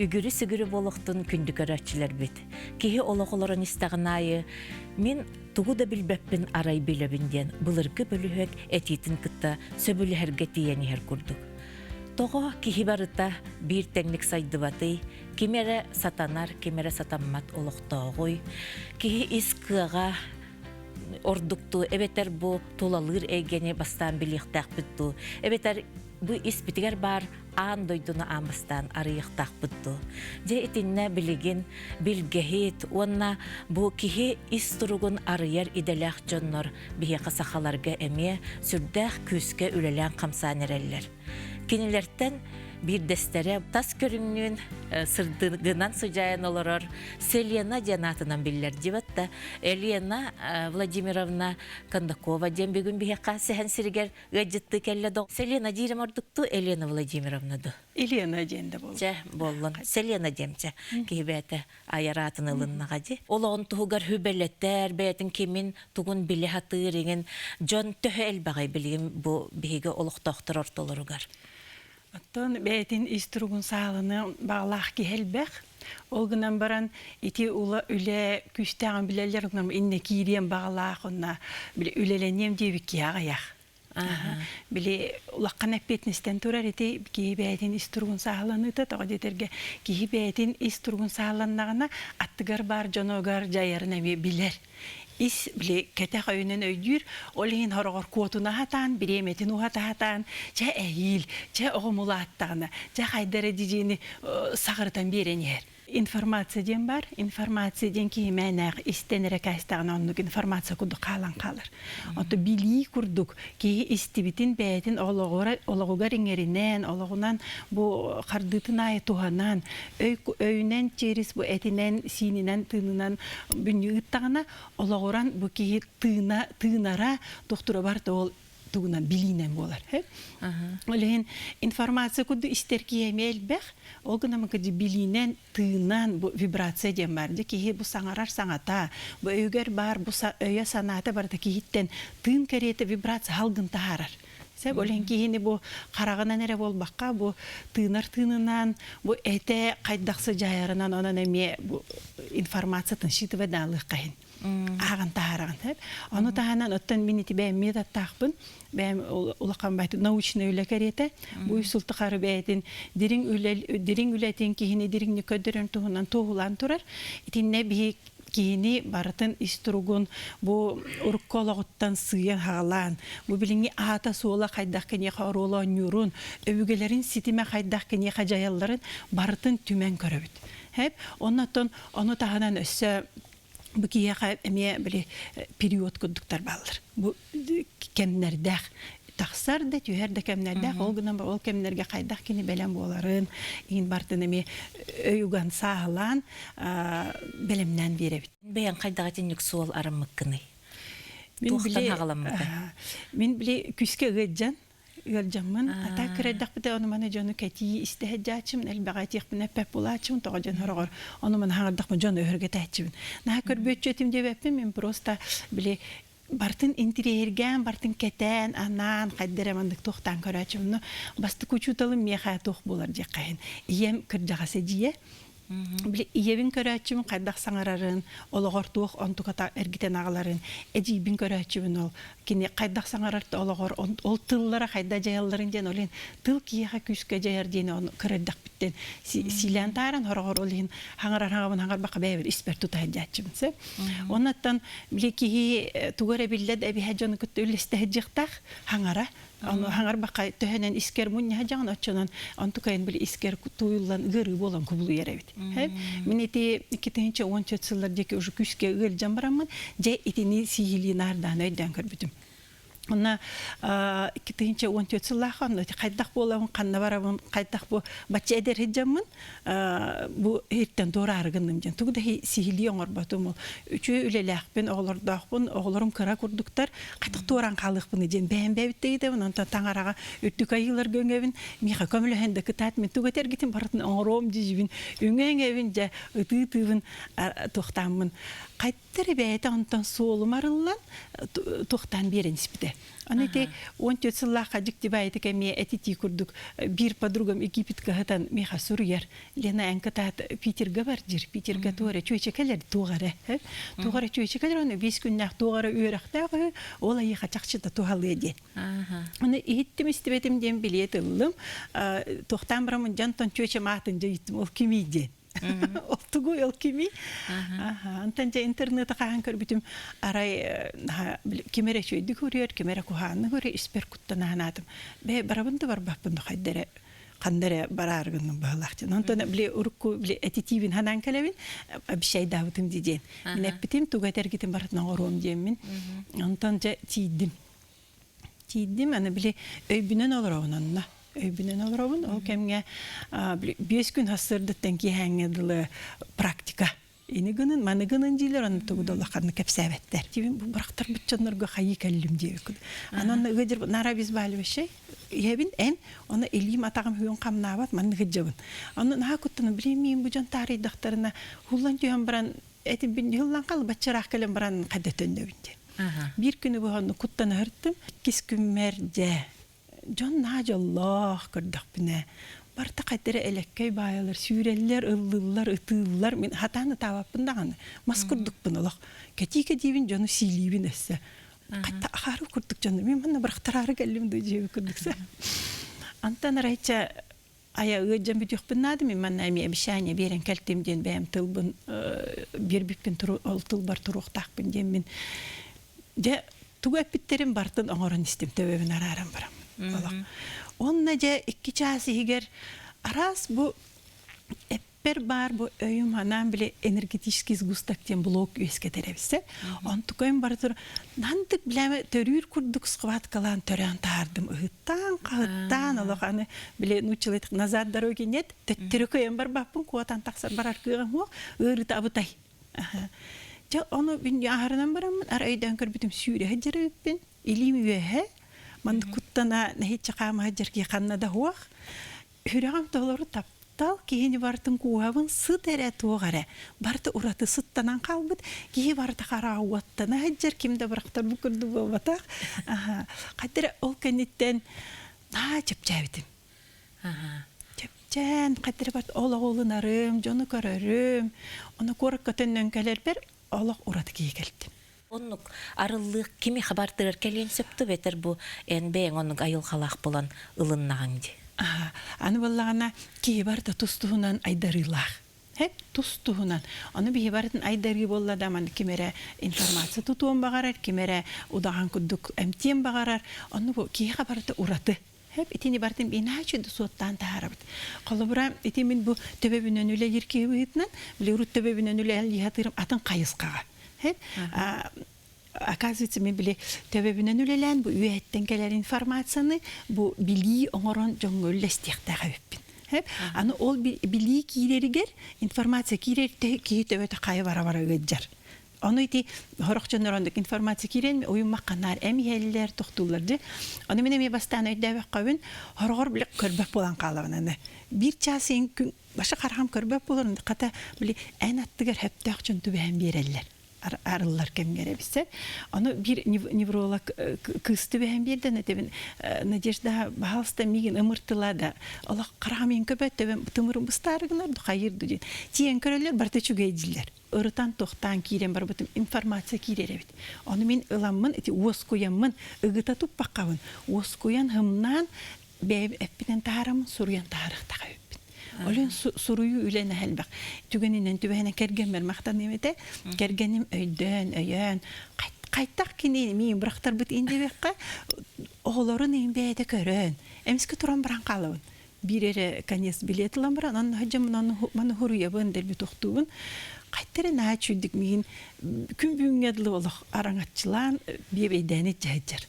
Үгүрү-сүгүрү буолуохтун күндү көрөөччүлэрбит. Киһи олох олорон истэҕин аайы мин тугу да билбэппин арай билэбин диэн былыргы бөлүһүөк этиитин кытта сөбүлэһэргэ тиийэн иһэр курдук. Тоҕо киһи барыта биир тэҥник сайдыбатый, ким эрэ сатанар, ким эрэ сатаммат олохтооҕуй, киһи ис кыаҕа ордук дуу, эбэтэр бу тулалыыр эйгэни бастаан билиэхтээхпит дуу, эбэтэр бу испитигэр баар аан дойдуну аан бастаан арыйыахтаахпыт дуу. Дьэ итиннэ билигин билгэһит уонна бу киһи ис туругун арыйар идэлээх дьоннор биһиэхэ сахаларга эмиэ сүрдээх күүскэ үлэлээн-хамсаан эрэллэр. Кинилэртэн биирдэстэрэ тас көрүҥнүүн сырдыгынан сыдьаайан олорор Селена диэн аатынан биллэр дибэт да Елена Владимировна Кондакова диэн бүгүн биһиэхэ сэһэн сиригэр ыалдьыттыы кэллэ до Селена диирим ордуктуу Елена Владимировна ду Елена диэн да буолла. Чэ, буоллун. Селена диэм чэ. Киһи бэйэтэ айар аатын ылыннаҕа дии. Олоҕун туһугар хүбэлэтэр, бэйэтин кимин, тугун билэ сатыыр иҥин дьон төһө элбэҕий билигин бу биһиги олохтоохтор ортолоругар? Оттон бэйэтин ис туругун сааланы баҕалаах киһи элбэх. Ол гынан баран ити ула үлэ күүстээҕин билэллэр гынан иннэ киириэн баҕалаах онно били үлэлэниэм диэбит киһи аҕыйах. Били улахан эппиэтинэстэн турар ити киһи бэйэтин ис туругун сааһыланыыта тоҕо диэтэргэ киһи бэйэтин ис туругун сааһыланнаҕына аттыгар баар дьонугар дьайарын эмиэ билэр. Ис били кэтэх өйүнэн өйдүүр, ол иһин хороҕор куотуна сатаан, бириэмэтин уһата сатаан, чэ эһиил, чэ оҕом улааттаҕына, чэ хайда эрэ дьидьиини саҕырытан биэрэн иһэр. Информация диэн баар. Информация диэн киһи мээнээх истэн эрэ кээстэҕинэ оннук информация курдук хаалан хаалар. Ото билии курдук киһи истибитин бэйэтин олоҕугар иҥэринэн, олоҕунан бу хардыытын аайы туһанан, өй өйүнэн через бу этинэн, сиининэн, тыынынан бүнньү ыыттаҕына, олоҕуран бу киһи тыына тыынара тохтура барыта ол тугунан билиинэн буолар. Ол иһин информация курдук истэр киһи эмиэ элбэх. Ол гынан билиинэн, тыынан бу вибрация диэн баар. Дьэ киһи бу саҥарар саҥата, бу өйүгэр баар бу өйө санаата барыта киһиттэн тыын кэриэтэ вибрация халгын таһаарар. Сөп ол иһин киһини бу хараҕынан эрэ буолбакка, бу тыынар тыынынан, бу этэ хайдах сыдьаайарынан онон эмиэ бу информациятын считывать даалыахха иһин ааҕан таһаараҕын сөп. Ону таһынан оттон мин ити бэйэм методтаахпын. Бэйэм улахан баайты научный үлэ кэриэтэ. Бу үс сыл тухары бэйэтин дириҥ үлэ дириҥ үлэтин киһини дириҥник көрдөрөн туһунан туоһулаан турар. Итиннэ биһи киһини барытын ис туругун бу урукку олоҕуттан сыыйан хаҕалаан, бу билиҥҥи аата-суола хайдах киниэхэ оруол оонньуурун, өбүгэлэрин ситимэ хайдах киниэхэ дьайалларын барытын түмэн көрөбүт. Хэп, оннотон ону таһынан өссө бу киһиэхэ эмиэ били период курдуктар бааллар. Бу кэмнэрдээх тахсар да түһэр да кэмнэрдээх ол гынан ол кэмнэргэ хайдах кини бэлэм буоларын иин бартын эмиэ өй уган сааһылаан бэлэмнээн биэрэбит. Бэйэҥ хайдах итинник суол арыммыккыный? Мин Туохтан били аҕаламмытай? мин били күүскэ ыалдьан ыалдьаммын ата кырэйдэхпитэ ону маны дьону кэтии истэ сылдьааччыбын элбэҕи этиэхпин эппэт буолааччыбын тоҕо дьон сороҕор ону маны хаҥардахпын дьону өһүргэтээччибин наһаа көрбүөччү этим диэбэппин мин просто били бартын интириэһиргээн бартын кэтээн анаан хайда эрэ маннык туохтаан көрөөччүм но бастакы учууталым миэхэ туох буолар диэххэ иһин ийэм кырдьаҕас эдьиийэ Били ийэбин көрөөччүбүн хайдах саҥарарын, олоҕор туох онтуката эргитэн аҕаларын, эдьиийбин көрөөччүбүн ол кини хайдах саҥарар олоҕор ол тыллара хайда дьайалларын диэн ол иһин тыл киһиэхэ күүскэ дьайар диэни ону кыра эрдэхпиттэн сиилээн тааран хороҕор ол иһин хаҥарар хаҥабын хаҥарбакка бэйэбэр испэр тута сылдьааччыбын сөп. Оннуттан били киһи тугу эрэ биллэ да эбиһэ дьону кытта үллэстэ сылдьыахтаах хаҥара Ону хаҥарбакка төһөнөн искэр мунньаһа дьаҕын оччонон онтукайын били искэр тууйуллан ыарыы буолан кубулуйар эбит. Мин ити 2014 сыллар диэки уже күүскэ ыалдьан бараммын, дьэ итини сиһилии наардаан өйдөөн көрбүтүм. Онно 2014 сыллаах онно хайдах буолабын, ханна барабын, хайдах бу бачча эдэр сылдьаммын бу иһиттэн туораары гынным диэн тугу да сиһилии оҥорботум ол үчүгэй үлэлээхпин оҕолордоохпун оҕолорум кыра курдуктар хайдах туораан хаалыахпыный диэн бэйэм бэйэбиттэйдэбин онтон таҥараҕа үрдүк айыыларга өҥөбүн миэхэ көмөлөһөн да кытаат мин тугу этэргитин барытын оҥоруом дьиибин үҥэ-үҥэбин дьэ ытыы-ытыыбын туохтааммын. Хайдах бэйэтэ онтон суолум арыллан туохтаан биэрэн испитэ. Аны ити 14 сыллаахха дьикти баайытык эмиэ этитии курдук биир подругам Египетка сытан миэхэ суруйар. Лена эн кытаат Питерга бар дир. Питерга туох эрэ чүөчэкэлэр туох эрэ. Туох эрэ чүөчэкэлэр оны биэс күннээх туох эрэ үөрэхтээх үһү ол айыха чахчыта туһалыа диэн. Аны иһиттим истибэтим диэн билиэт ыллым. Туохтаан барамын дьонтон чүөчэм аатын дьайыттым ол кимий диэн. Ол тугуй, ол кимий? Онтон дьэ интернеты хаһан көрбүтүм, арай ким эрэ үчүгэйдик көрүөр, ким эрэ куһаҕаннык көрүөр, испэр куттана санаатым. Бээ, барабын да барбаппын да хайда эрэ ханна эрэ бараары гынным быһыылаах диэн. Онтон били урукку били этитиибин санаан кэлэбин, обещайдаабытым дии диэн. Мин эппитим, тугу этэргитин барытын оҥоруом диэммин. Онтон дьэ тиийдим. Тиийдим, аны били өйбүнэн олоробун онно. Өйбүнэн олоробун. Ол кэмҥэ 5 күн сарсыардаттан киэһээҥҥэ дылы практика. Ини гынын, маны гынын диилэр, аны тугу да улаханнык кэпсээбэттэр. Тибин бу бырахтарбыт дьоннорго хайыы кэллим диэбиккин. Аны онно ыгыдьыр нара обезболивающай иһэбин эн, оны илиим атаҕым хүөн хамнаабат, маннык ыдьабын. Онно наһаа куттанан, билиим бу дьон таарыйдахтарына, хуллан түһэн баран этим бин хал баччараах кэлэн баран хайда төннөбүн диэн. Биир күнү быһа куттан аһыртым. Иккис күммэр дьэ дьон наһаа дьоллоох көрдөхпүнэ барыта хайда эрэ элэккэй баайалар сүүрэллэр, ыллыыллар, ытыыллар. Мин хатаан ытаабаппын даҕаны. Мас курдукпун олох. Кэтии-кэтиибин дьону сиилиибин өссө. Хатта ахаары курдук дьону. Мин манна бырахтараары кэллим дуу дьиэби курдук. Антон арайча айа ыалдьан бүтүөхпүн наада мин манна эмиэ обещание биэрэн кэлтим диэн бэйэм тылбын биэрбиппин ол тылбар туруохтаахпын диэммин дьэ тугу эппиттэрин бартын оҥорон истим төбөбүн арааран бараммын олох онно дьэ икки чаас иһигэр араас бу эппэр баар бу өйүм анаан били энергетический сгусток диэн блок үөскэтэр эбисэ онтукайым барытыр Нантык билэме төрүүр курдук схваткалаан төрөөн таһаардым ыһыттаан хаһыттаан олох аны били нууччалыы назад дороги нет төттөрү көйөн барбаппын куотан тахсар барар кыаҕым суох ыарыыта абытай дьэ ону аһарынан бараммын ар өйдөөн көрбүтүм сүүрэ сылдьар эбиппин илиим үөһэ маннык куттана нэһииччэ хаама сылдьар киһи ханна да суох Сүрэҕим толору таптал, киһини барытын кууһабын, сыт эрэ туох эрэ. Барыта ураты сыттанан хаалбыт, киһи барыта хараҕа уоттана сылдьар, ким да бырахтар бу курдук буолбатах. Хайда эрэ ол кэнниттэн наһаа чэпчээбитим. Чэпчээн, хайда эрэ барыта олоҕу ылынарым, дьону көрөрүм. Ону куоракка төннөн кэлэрбэр олох ураты киһи кэлтим. Оннук арыллыах кими хабартыгар кэлиэн сөптө бэтэр бу эн бэйэҥ оннук айылҕалаах буолан ылыннаҕыҥ дии. Аны буоллаҕына киһи барыта тус-туһунан айдарыылаах. Хэп тус-туһунан. Ону биһи барытын айдарыы буолла да маны ким эрэ информация тутуон баҕарар, ким эрэ удаҕан курдук эмтиэн баҕарар. Онну бу киһиэхэ барыта ураты. Хэп итини барытын иначе да суоттаан таһаарабыт. Холобура, ити мин бу төбөбүнэн үлэлиир киһи быһыытынан, били урут төбөбүнэн үлэлии сатыырым атын хайысхаҕа. Оказывается, мен били төбөбүнэн үлэлээн бу үөһэттэн кэлэр информацияны бу билии оҥорон дьоҥҥо үллэстиэхтээх эбиппин. Аны ол билии киирэригэр информация киирэр киһи төбөтө хайа бара-бара ыалдьар. Ону ити сорох дьоннор оннук информация киирэн уйуммах ханаар эм иһэллэр, тохтууллар дии. Ону мин эмиэ бастаан өйдөөбөххөбүн, хороҕор били көрбөх буолан хаалабын аны. Биир чаас иһин күн башы хараҕым көрбөт буолар, хата били эн аттыгар сөптөөх дьон түбэһэн биэрэллэр арыллар кэмҥэ эбисэ. Ону биир невролог кыыс түбэһэн биэрдэн этэбин Надежда баһаалыста миигин ымыртыла да олох хараҕым иһин көбөт төбөм тымырым быстаары гынар хайыр ду диэн. Тиийэн көрөллөр барыта үчүгэй дииллэр. Ырытан тохтоон киирэн барбытым информация киирэр эбит. Ону мин ыламмын ити уоскуйаммын ыгыта туппаккабын уоскуйан һымнаан бэйэм эппинэн таһаараммын суруйан таһаарыахтаах эбиппин. Олен суруйуу үлэнэ элбэх. Түгэнинэн түбэһинэн кэргэммэр махтаныам этэ. Кэргэним өйдөөн, өйөөн, хайтах кини миин бырахтарбыт индибэххэ оҕолорун иин бэйэтэ көрөн, эмискэ туран баран хаалабын. Биир эрэ конец билет ылан баран, онно сылдьаммын маны хуруйабын, дэлби тохтуубун. Хайтары наһаа үчүйдүк миин күн бүгүҥҥэ дылы олох араҥаччылаан биэбэйдээн иччэһэджэр.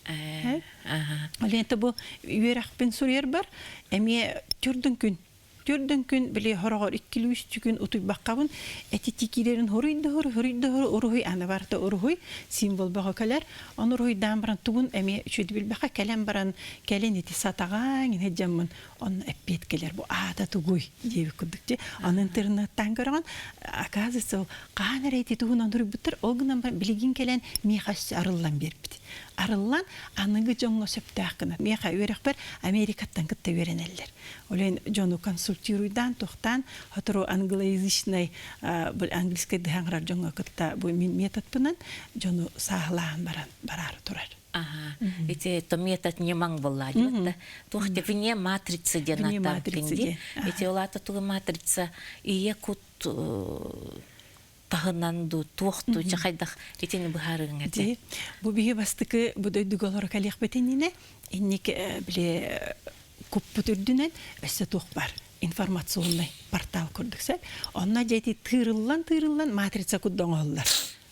Ол бу үөрэхпин суруйарбар эмиэ түрдүн күн. Төрдөн күн били хороҕор иккилүү күн утуйбаккабын эти тикиилэрин хоруй да хоруй, хоруй да хоруй, уруһуй аны барыта уруһуй символ бөҕө кэлэр. Ону уруһуйдаан баран тугун эмиэ үчүгэйдик билбэххэ кэлэн баран кэлин ити сатаҕаҥ иһэ дьаммын онно эппиэт кэлэр бу аата тугуй диэбит курдук дии. Аны интернеттан көрөҕүн оказывается ол хаһан эрэ ити туһунан суруйбуттар ол гынан баран билигин кэлэн миэхэ өссө арыллан биэрбит. Арыллан аныгы дьоҥҥо сөптөөх гына. Миэхэ үөрэхпэр Америкаттан кытта үөрэнэллэр. Ол иһин дьону консультируйдаан, туохтаан, сотору англоязычный английскай дыһаҥырар дьоҥҥо кытта бу мин методпынан дьону сааһылаан баран бараары турар. Аха. Ити то метод ньымаҥ буолла дии. Туох те вне матрица диэн ааттаабыккын дии. Ити ол аата тугу матрица ийэ кут таһынан дуу, туох дуу, чэ хайдах итини быһаарыаҥ этэ? Бу биһи бастакы бу дойдуга олоро кэлиэхпит иннинэ инник били куппут үрдүнэн өссө туох бар информационный портал курдук сөп. Онно дьэ ити тыырыллан-тыырыллан матрица курдук оҥоһуллар.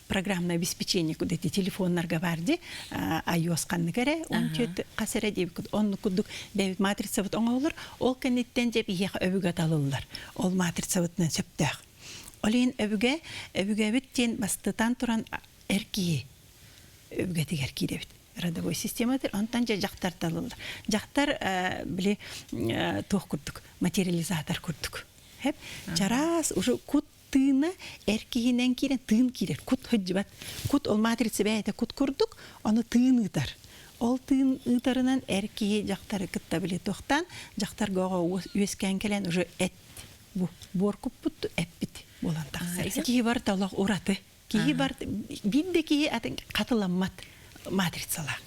Программное обеспечение куда ити телефоннарга бар ди iOS ханнык эрэ он хас эрэ диэбит оннук курдук бэйбит матрицабыт оҥоһуллар. Ол кэнниттэн дьэ биһиэхэ өбүгэ талыллар. Ол матрицабытынан сөптөөх. Ол иһин өбүгэ, өбүгэбит диэн бастатан туран эр киһи өбүгэтигэр киирэбит. Родовой систематыр, онтон дьэ дьахтар талыллар. Дьахтар били туох курдук, материализатор курдук. Хэп чараас уже кут тыына эр киһинэн киирэн тыын киирэр, кут сылдьыбат. Кут ол матрица бэйэтэ кут курдук, ону тыын ыытар. Ол тыын ыытарынан эр киһи дьахтары кытта били туохтаан, дьахтарга оҕо үөскээн кэлэн уже эт бу буор куппут эппит буолан тахсар. Киһи барыта олох ураты. Киһи бар биир да киһи атын хатыламмат матрицалаах.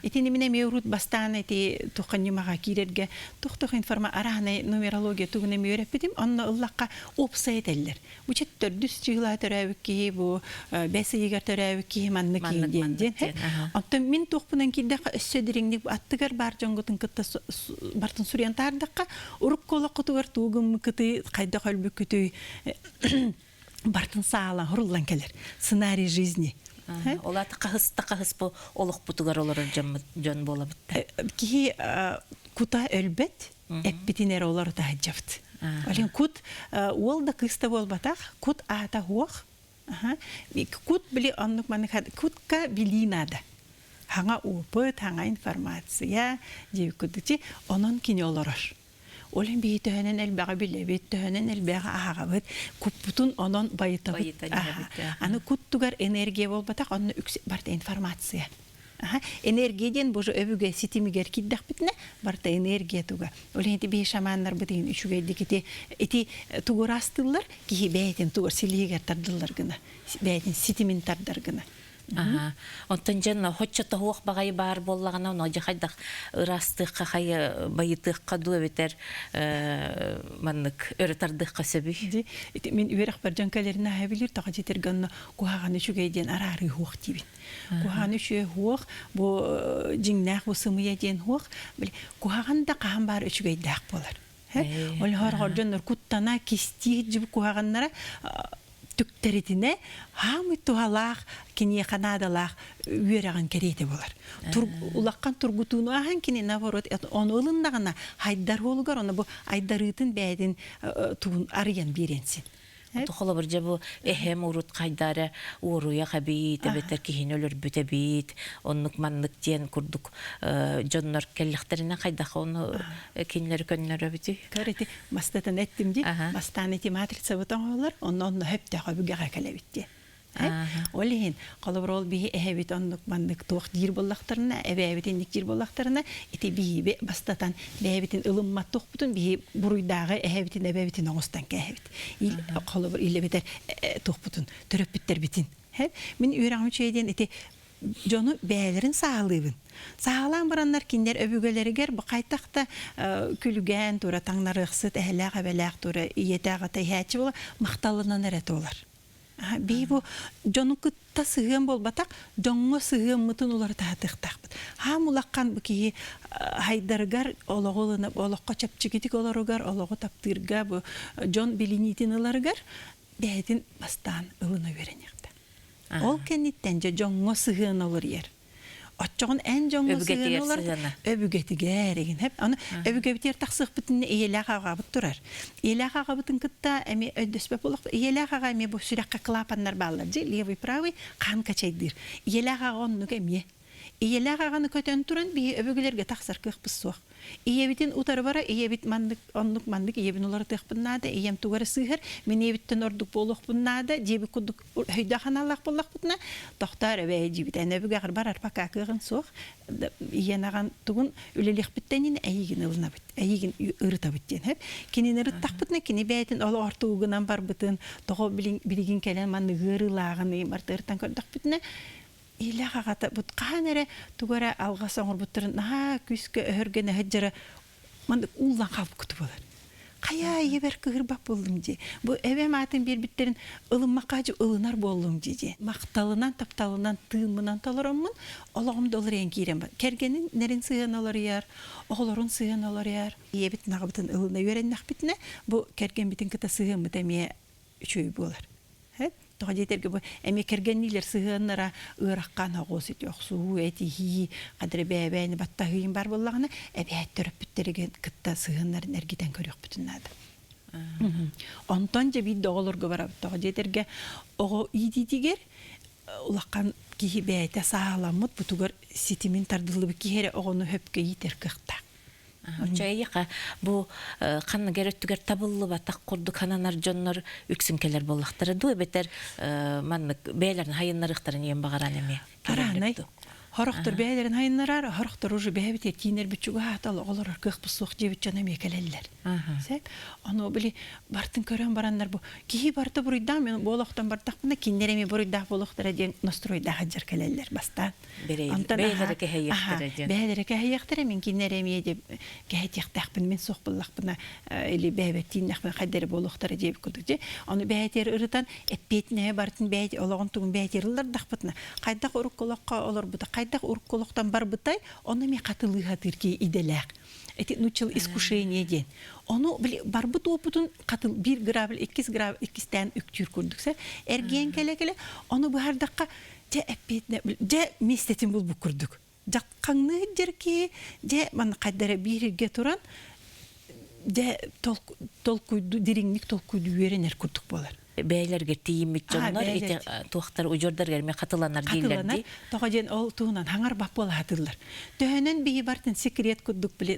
Итини мин эмиэ урут бастаан ити туохха ньымаҕа киирэргэ туох-туох информа араанай нумерология тугун эмиэ үөрэппитим. Онно ыллахха уопсай этэллэр. Бу чэ төрдүс чыылаа төрөөбүт киһи бу бэс ыйыгар төрөөбүт киһи маннык диэн диэн. Оттон мин туохпунан киирдэххэ өссө дириҥник аттыгар баар дьоҥгутун кытта бартын суруйан таардахха урукку олоххутугар тугу гыммыккытый, хайдах өлбүккүтүй бартын саалан хуруллан кэлэр. Сценарий жизни. Ол аата хаһыс да хаһыс бу олохпутугар олорор дьон буолабыт да. Киһи кута өлбөт, эппитин эрэ олоро таһыдьабыт. Олин кут уол да кыыс да буолбатах, кут аата хуох. Кут били оннук маннык кутка билии наада. Хаҥа опыт, хаҥа информация диэбиккүтүчи онон кини олорор. Ол иһин биһи төһөнөн элбэҕи билэбит, төһөнөн элбэҕи аһаҕабыт, куппутун онон байытабыт. Аны куттугар энергия буолбатах, онно үксэ барыта информация. Энергия диэн бу өбүгэ ситимигэр киирдэхпитинэ барыта энергия туга. Ол иһин биһи шаманнарбыт иһин үчүгэйдик ити ити тугу ыраастыыллар, киһи бэйэтин тугар силиһигэр тардыллар гына, бэйэтин ситимин тардар гына. Аха. Онтон дьон хоччо тоһуох баҕайы баар буоллаҕына, ону дьэ хайдах ыраастыахха, хайа байытыахха дуу эбэтэр маннык өрө тардыахха сөбүй? Ди ити мин үөрэхпэр дьон кэлэрин аһа билир, тоҕо дьиэтэргэ онно куһаҕан үчүгэй диэн араарыы суох диибин. Куһаҕан үчүгэй суох, бу дьиҥнээх бу сымыйа диэн суох. Били куһаҕан да хаһан баар үчүгэйдээх буолар. Ол хорҕор дьоннор куттана кистии дьиб куһаҕаннара түктэритинэ хаамый туһалаах киниэхэ наадалаах үөрэҕин кэриэтэ буолар. Улахан тургутууну ааһан кини наоборот ону ылыннаҕына хайдар уолугар ону бу айдарыытын бэйэтин тугун арыйан биэриэн син. Холобур дьэ бу эһэм урут хайда эрэ уоруйах эбит эбэтэр киһини өлөрбүт эбит оннук маннык диэн курдук дьоннор кэллэхтэринэ хайдах ону кинилэри көннөрөбүтүй? Көр ити бастатан эттим дии бастаан ити матрицабыт оҥоһуллар онно онно сөптөөх өбүгэҕэ кэлэбит диэн. Ол иһин, холобур, ол биһи эһэбит оннук маннык туох диир буоллахтарына, эбээбит инник диир буоллахтарына, ити биһиби бастатан бэйэбитин ылыммат туохпутун биһи буруйдааҕы эһэбитин эбэбитин оҥостон кээһэбит. Холобур, илэбитэр туохпутун төрөппүттэрбитин. Мин үөрэҕим үчүгэй диэн ити дьону бэйэлэрин саалыыбын. Саалаан бараннар кинилэр өбүгэлэригэр бу хайдах да күлүгээн тура таҥнарыахсыт эһэлээх эбэлээх тура ийэтэ аҕата иһээччи буола махталынан эрэ туолар. Бии бу дьону кытта сыһыан буолбатах, дьоҥҥо сыһыаммытын уларытаһатыахтаахпыт. Хаам улахан бу киһи хайдарыгар олоҕу ылына, олоххо чэпчэкитик олоругар, олоҕу таптыырга, бу дьон билиниитин ыларыгар бэйэтин бастаан ылына үөрэниэхтээх. Ол кэнниттэн дьэ дьоҥҥо сыһыан олоруйар. Оччоҕун эн дьоҥҥо Өбүгэтигэр сыһыана олор сыһыана. өбүгэтигэр игин хэп. Аны өбүгэбитигэр тахсыахпытын ийэлээх аҕабыт турар. Ийэлээх аҕабытын кытта эмиэ өйдөспөт буоллахпыт. Ийэлээх аҕа эмиэ бу сүрэххэ клапаннар бааллар дьи левый правый хаан качайдыыр. Ийэлээх аҕа оннук эмиэ. Ийэлээх аҕаны көтөн туран биһи өбүгэлэргэ тахсар кыахпыт суох. Ийэбитин утары бара ийэбит маннык оннук маннык ийэбин уларытыахпын наада, ийэм тугу эрэ сыыһар, мин ийэбиттэн ордук буолуохпун наада диэбит курдук өйдөөх аналлаах буоллахпытына, тохтоор эбээ диибит. Эн өбүгэҕэр барар пока кыаҕын суох. Ийэн аҕан тугун үлэлиэхпиттэн иннинэ эйигин ылынабыт, эйигин ырытабыт диэн. Сөп? Кинини ырыттахпытына кини бэйэтин олоҕор тугунан барбытын, тоҕо билигин кэлэн маннык ыарыылааҕын барытыттан көрдөхпүтүнэ, Илэх аҕата бут хаһан эрэ тугу эрэ алҕас оҥорбуттарын наһаа күүскэ өһөргөнө сылдьара маннык ууллан хаалбыт буолар. Хайаа ийэбэр кыһырбат буоллум дии. Бу эбэм аатын биэрбиттэрин ылыммакка дьу ылынар буоллум дии дии. Махталынан, тапталынан, тыыммынан толороммун олоҕум да уларыйан киирэн бар. Кэргэнин нэрин сыһыан олоруйар, оҕолорун сыһыан олоруйар. Ийэбит аҕабытын ылына үөрэннэхпитинэ, бу кэргэммитин кытта сыһыаммыт эмиэ үчүгэй буолар. Тоҕо диэтэргэ бу эмиэ кэргэнниилэр сыһыаннара ыараххан оҕус ити охсуһуу, этиһии, хадары бэйэ-бэйэни баттаһыым бар буоллаҕына, эбээт төрөппүттэригин кытта сыһыаннарын эргитэн көрүөхпүтүн наада. Онтон дьэ биирдэ оҕолорго барабыт. Тоҕо диэтэргэ оҕо иитиитигэр улахан киһи бэйэтэ сааһыламмыт бутугар ситимин тардыллыбыт киһи эрэ оҕону хөпкө иитэр кыахтаах. Оччо эйиэхэ бу ханнык эрэ өттүгэр табыллыбатах курдук сананар дьоннор үксүн кэлэр буоллахтара дуу эбэтэр маннык бэйэлэрин хайыннарыахтарын иэн баҕаран эмиэ Араанай. Хорохтор бэйэлэрин хайыннарар, хорохтор уже бэйэбит киинэрбит чугаһаатал оҕолорор кыахпыт суох диэбит дьон эмиэ кэлэллэр. Сеп. Ону били бартын көрөн бараннар бу киһи барыта буруйдаах мен буолуохтан бардахпына кинилэр эмиэ буруйдаах буолуохтара диэн настройдаах дьар кэлэллэр бастаан. Онтон бэйэлэрэ кэһэйиэхтэрэ диэн. Бэйэлэрэ кэһэйиэхтэрэ, мин кинилэри эмиэ деп кэһэтиэхтээхпин, мин суох буллахпына или бэйэбэттииннэхпин хайдары буолуохтара диэбит курдук дьэ. Ону бэйэтигэр ырытан эппиэтинэһи барытын бэйэти олоҕун тугун бэйэтигэр ыллардахпытына, хайдах урукку олоххо олорбута, хайдах урукку олохтон барбытай, ону эмиэ хатылыы сатыыр киһи идэлээх. Эти нуччал искушение диэн. Ону били барбыт уопутун хатыл биир грабель, иккис грабель иккистээн үктүүр курдук сэ. Эргиэн кэлэ-кэлэ, ону быһардахха дьэ эппиэтинэ дьэ миэстэтин булбут курдук дьаххаҥныы сылдьар киһи дьэ манна хайда эрэ биир туран дьэ толкуйду дириҥник толкуйду үөрэнэр курдук буолар бэйэлэргэр тиийиммит дьоннор ити туохтар удьуордаргар эмиэ хатыланар дииллэр дии тоҕо диэн ол туһунан хаҥарбат буола сатыыллар төһөнөн биһи бартын секрет курдук били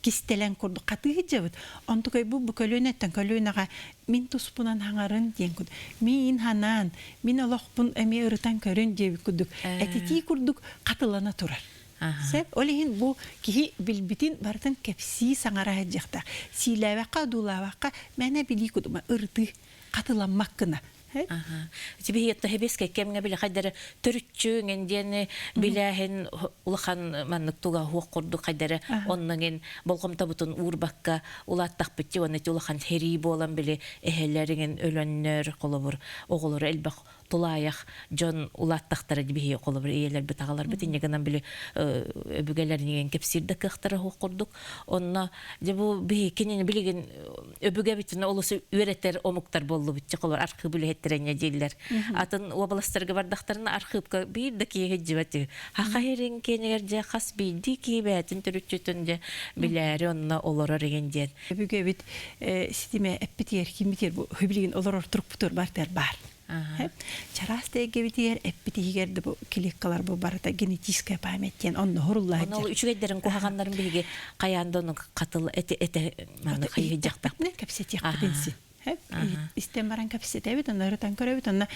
кистэлэҥ курдук хатыы сылдьабыт. Онтукай бу бу көлүөнэттэн көлүөнэҕэ мин туспунан хаҥарын диэн курдук миин ханаан мин олохпун эмиэ ырытан көрүн диэбит курдук этитии курдук хатылана турар. Сөп. Ол иһин бу киһи билбитин барытын кэпсии саҥара сылдьыахтаах. Сиилээбэххэ, одуулаабакка мээнэ билии курдук ырытыы хатыламмак гына. Тибиһиэтто хэбиэскэ кэмҥэ били хайдары төрүччү диэни билээһин улахан маннык туга хуох курдук хайдары оннугин болҕомтобутун уурбакка улааттахпыт ти уонна ти улахан хэрии буолан били эһэлэриҥин өлөннөр холобур оҕолоро элбэх тулаайах дьон улааттахтара биһи холобур ийэлэрбит аҕаларбыт инньэ гынан били өбүгэлэринигин кэпсиир да кыахтара суох курдук онно дьэ бу биһи кинини билигин өбүгэбитин олус үөрэтэр омуктар буоллубут холор архыып үлэһиттэрэ инньэ дииллэр атын уобаластарга бардахтарына архыыпка биир да киһи сылдьыбат хаха иһирин киэнигэр дьэ хас биирдии киһи бэйэтин төрүччүтүн дьэ билээри онно олорор игин диэн өбүгэбит ситимэ эппитигэр киммитигэр бу билигин олорор турукпутугар бартыгар баар Чараас тэйгэбитигэр эппитигэр да бу клеткалар бу барыта генетическая память диэн онно хуруллаһар. Ону үчүгэйдэрин куһаҕаннарын биһиги хайаан да ону хатыл эти эте манна хайыһыйдьахтахпыт кэпсэтиэхпитин син. Истэн баран кэпсэтэбит, онно ырытан көрөбүт, онно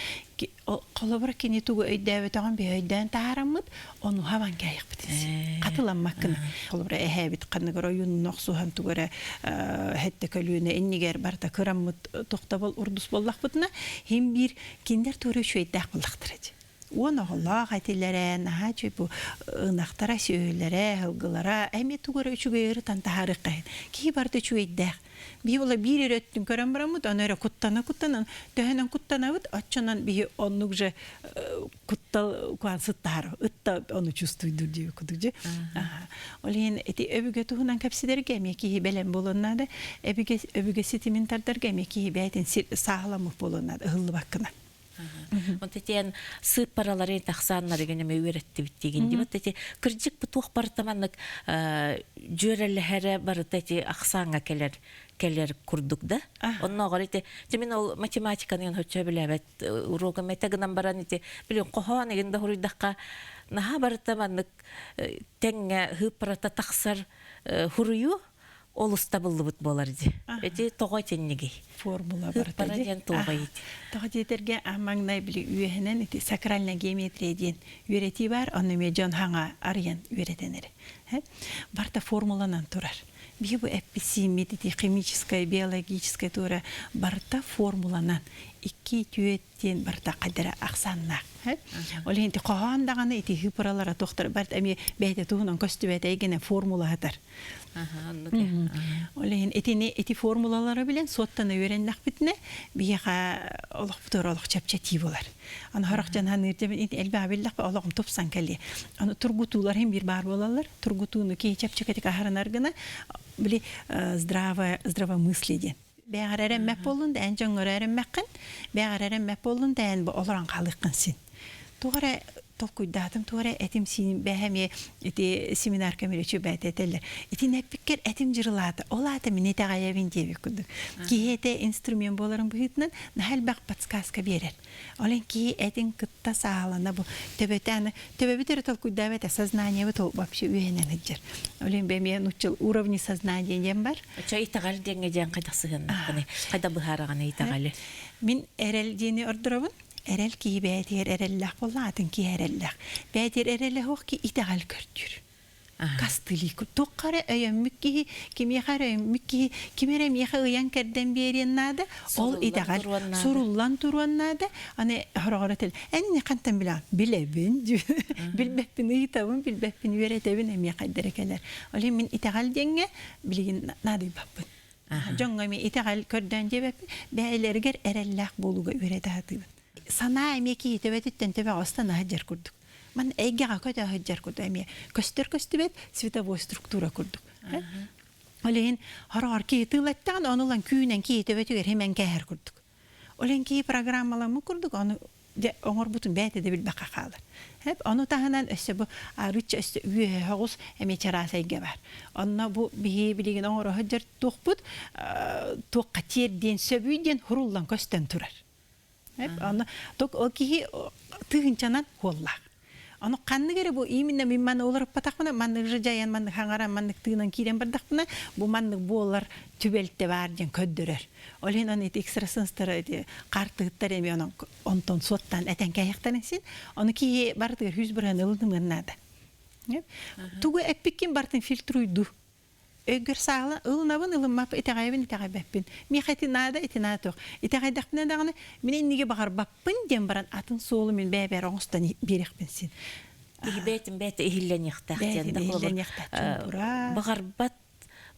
холобура кини тугу өйдөөбөтөҕүн биһи өйдөөн таһаараммыт, ону хабан кээйэхпитин син. Хатыламмаккына. Холобура эһээбит ханныгар ойуунун охсуһан тугу эрэ хэттэ көлүөнэ иннигэр барыта кыраммыт тохтобул урдус буоллахпытына, хим биир кинилэр туора үчүгэйдээх буоллахтара дии. Уон оҕолоох этилэрэ, наһаа үчүгэй бу ынахтара, сүөһүлэрэ, сылгылара эмиэ тугу эрэ үчүгэй ырытан таһаарыахха иһин. Киһи барыта үчүгэйдээх. Биһи була биир эрэ өттүн көрөн бараммыт, ону эрэ куттана-куттанан, төһөнөн куттанабыт, оччонон биһи оннук же куттал куан сыттаһар, ытта ону чувствуйдур диэби курдук же. Ол иһин ити өбүгэ туһунан кэпсэтэргэ эмиэ киһи бэлэм буолуон наада. Өбүгэ, өбүгэ ситимин тардарга эмиэ киһи бэйэтин сааһыламмыт буолуон наада, ыһыллыбаккына. Онто тиэн сыыппаралары тахсааннарыгын эмэ үөрэттибит диигин дии. Ити кырдьык бу туох барыта маннык дьүөрэлэһэрэ барыта ити ахсааҥҥа кэлэр кэлэр курдук да. Оннооҕор ити мин ол математиканы оччо билээбэт уруогум этэ гынан баран ити билин хоһоон игин да хуруйдахха наһаа барыта маннык тэҥҥэ сыыппарата тахсар хуруйуу олус табыллыбыт буолар дии. Ити тоҕо итиннигий? Формула барыта Сыыппара диэн туоҕа ити? Тоҕо диэтэргэ маҥнай били үөһэнэн ити сакральная геометрия диэн үөрэтии баар, онно эмиэ дьон хаҥа арыйан үөрэтэн эрэ. Барыта формуланан турар. Биһи бу эппит-сииммит ити химическай, биологическай туора барыта формуланан икки түөт диэн барыта хайдара ахсааннаах. Ол иһин хоһоон даҕаны ити хыпыралара туохтар барыта эмиэ бэйэтэ туһунан көстүбэт эйгэнэ формулаһытар. Ол иһин итини ити формулалары билэн суоттана үөрэннэхпитинэ биһиэхэ олохпутугар олох чэпчэтии буолар. Аны сорох дьон саныыр дьэ ити элбэҕи биллэхпэ олоҕум тупсан кэлиэ. Аны тургутуулар иһин биир баар буолаллар. Тургутууну киһи чэпчэкитик аһарынар гына били здравое здравомыслие диэн. Бэҕэр эрэммэт буоллун да эн дьоҥҥор эрэммэххин, бэҕэр эрэммэт буоллун да эн бу олорон хаалыаххын син. Туох эрэ толкуйдаатым, туох эрэ этим-сииним бэһэ эмиэ ити семинар көмүрүчү бэйэтэ этэллэр. Итини эппиккэр этим дьырылаата, ол аата мин итэҕэйэбин диэбит курдук. Киһи этэ инструмент буоларын быһыытынан наһаа элбэх подсказка биэрэр. Ол иһин киһи этин кытта саалана бу төбөтө аны төбөбүт эрэ толкуйдаабат сознаниебыт ол вообще үөһэнэн сылдьар. Ол иһин эмиэ нууччал уровни сознания диэн бар. Ча итэҕэл диэҥҥэ диэн хайдах сыһыаннаххыный? Хайда быһаараҕыный итэҕэли? Мин эрэл диэни ордоробун. Эрэл киһи бэйэтигэр эрэллээх буолла, атын киһи эрэллээх. Бэйэтигэр эрэлэ суох киһи итэҕэл көрдүүр. Кастылыы туохха эрэ өйөммүт киһи, кимиэхэ эрэ өйөммүт киһи, ким эрэ миэхэ ыйан-кэрдэн биэриэн наада, ол итэҕэл суруллан туруон наада. Аны хороҕор этил, эн хантан билэҕин? Билэбин, билбэппин ыйытабын, билбэппин үөрэтэбин эмиэ хайдара кэлэр. Ол иһин мин итэҕэл диэҥҥэ билигин наадыйбаппын. Дьоҥҥо эмиэ итэҕэл көрдөөн диэбэппин, бэйэлэригэр эрэллээх буолууга үөрэтэ сатыыбын. Санаа эмиэ киһи төбөтүттэн төбөҕө ыстана сылдьар курдук. Ман эйгэҕэ көтө сылдьар курдук эмиэ көстөр көстүбэт световой структура курдук. Ол иһин хороҕор киһи тыылаттаҕын ону ылан күүнэн киһи төбөтүгэр химэн кээһэр курдук. Ол иһин киһи программаламмыт курдук ону дьэ оҥорбутун бэйэтэ да билбэххэ хаалар. Хэп ону таһынан өссө бу арыычча өссө үөһэ соҕус эмиэ чараас эйгэ бар. Онно бу биһи билигин оҥоро сылдьар туохпут туохха тиэрдиэн сөбүй диэн хуруллан көстөн турар. Аны ол киһи тыһыынчанан хуоллаах. Аны ханнык эрэ бу именно мин манна олоруппатахпына маннык же дьайан маннык хаҥаран маннык тыынан киирэн бардахпына бу маннык буолар түбэлтэ баар диэн көрдөрөр. Ол иһин аны ити экстрасенстара ити хартыыттар эми онон онтон суоттаан этэн кээһиэхтэрин син. Ону киһи барытыгар 100% ылынымыан наада. Тугу эппиккин барытын фильтруйду. Өйгөр саала ылынабын, ылыммаппын, итэҕэйэбин, итэҕэйбэппин. Миэхэ ити наада, ити наада суох. Итэҕэйдэхпинэ даҕаны, мин инниги баҕарбаппын диэн баран атын суолу мин бэйэбэр оҥостон биэриэхпин син. Киһи бэйэтин бэйэтэ иһиллэниэхтээх диэн да иһиллэниэхтээх чуумпура. Баҕарбат